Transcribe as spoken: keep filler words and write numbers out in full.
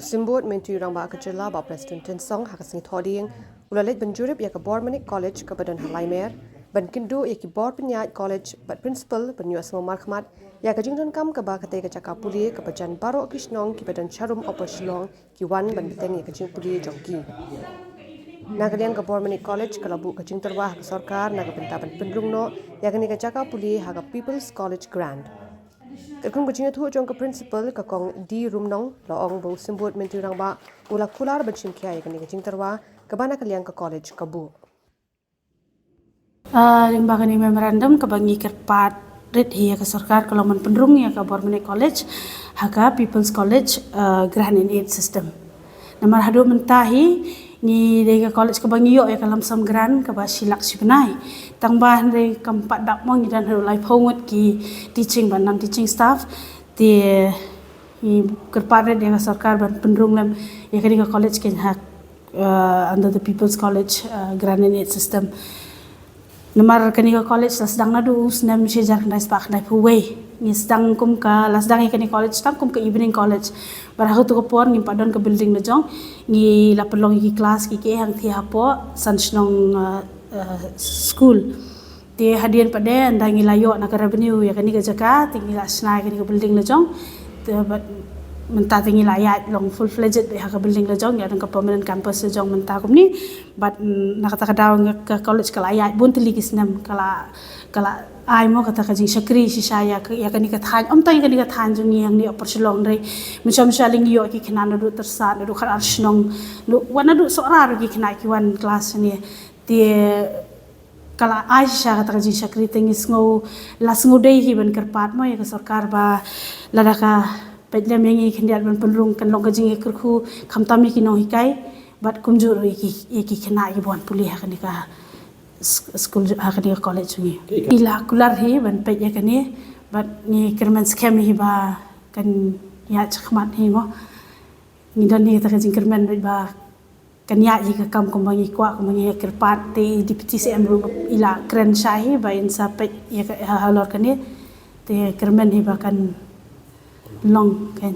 Symbud Myntri Rangbah ka Jylla Bah Prestone Tynsong ha ka sngi Thohdieng u la leit ban jurip ïa ka Bormanik College kaba don ha Laimer, ban kynduh ïa ki bor pynïaid college bad principal ban ïohsngew markhmat ïa ka jingdonkam kaba katei ka jaka pule kaba jan baroh ki shnong kiba don sharum Upper Shillong ki wan ban bteng ïa ka jingpule jong ki. Na ka liang ka Bormanik College ka la buh ka jingtyrwa ha ka sorkar na ka bynta ban pynrung noh ïa kane ka jaka pule ha ka People's College Grant. Katkum ka jingïathuh jong ka principal, ka Kong D Rumnong, la ong ba u Symbud Myntri Rangbah u la kular ban shim khia ïa kane ka jingtyrwa kaba na ka liang ka college ka buh. Ah, lyngba kane memorandum kaba ngi kyrpad rit hi ïa ka sorkar ka long ban pynrung ïa ka Bormanik College ha ka People's College, ah, Grant and Aid System. Namar haduh mynta hi ngi dei ka college kaba ngi ïoh ïa ka lump sum grant kaba shi lak shi bnai. Tang ba hynrei kam pat dap mo, ngi don haduh laiphew ngut ki teaching bad non teaching staff. Te ngi kyrpad rit ïa ka sorkar ban pynrung lem ïa kane ka college kein ha, uh, under the People's College, uh, Grant and Aid System. Namar kane ka college la sdang naduh u snem shi hajar khyndai spah khyndaiphew wei. Ngi sdang kum ka, la sdang ïa kane college tang kum ka evening college. Bad ha kato ka por ngim pat don ka building la jong. Ngi la pynlong ïa ki class ki ki hangtei hapoh san shnong, uh, uh, school. Te hadien pat de ynda ngi la ïoh na ka revenue ïa kane ka jaka, te ngi la shna ïa kane ka building la jong. Te bad mynta te ngi la ïaid long full fledged beit ha ka building la jong, ïa don ka permanent campus la jong mynta kumne. Bad, mm, na kata ka daw nga ka college ka la ïaid bun tylli ki snem, ka la, ka la ai mo kata ka jingshakri shisha ïa ka, ïa kane ka thaiñ, ym tang ïa kane ka thaiñ jong ngi hangne Upper Shillong, hynrei mynshuwa mynshuwa lei ngi ïoh ki khynnah naduh Tyrsad, naduh Khatar Shnong, naduh, wat naduh Sohra ruh ki khynnah ki wan class hangne. Te ka la ai shisha kata ka jingshakri, te ngi sngew, la sngew dei hi ban kyrpad mo ïa ka sorkar ba lada ka peit lem ïa ngi khyndiat ban pynrung, kan long ka jingïakyrkhu khamtam ïa ki nonghikai bad kumjuh ruh ïa ki, ïa ki khynnah kiba wan pule ha kane ka sk-, skul, ha kane ka college jong ngi. I la kular hi ban peit ïa kane bad ngi kyrmen skhem hi ba kan ïaid shakhmat hi mo. Ngi don hi kata ka jingkyrmen bad ba kan ïaid hi ka kam kumba ngi kwah, kumba ngi kyrpad. Te i Deputy C M ruh i la kren shai hi ba in sa peit ïa ka, ha, halor kane. Te kyrmen hi ba kan long kan.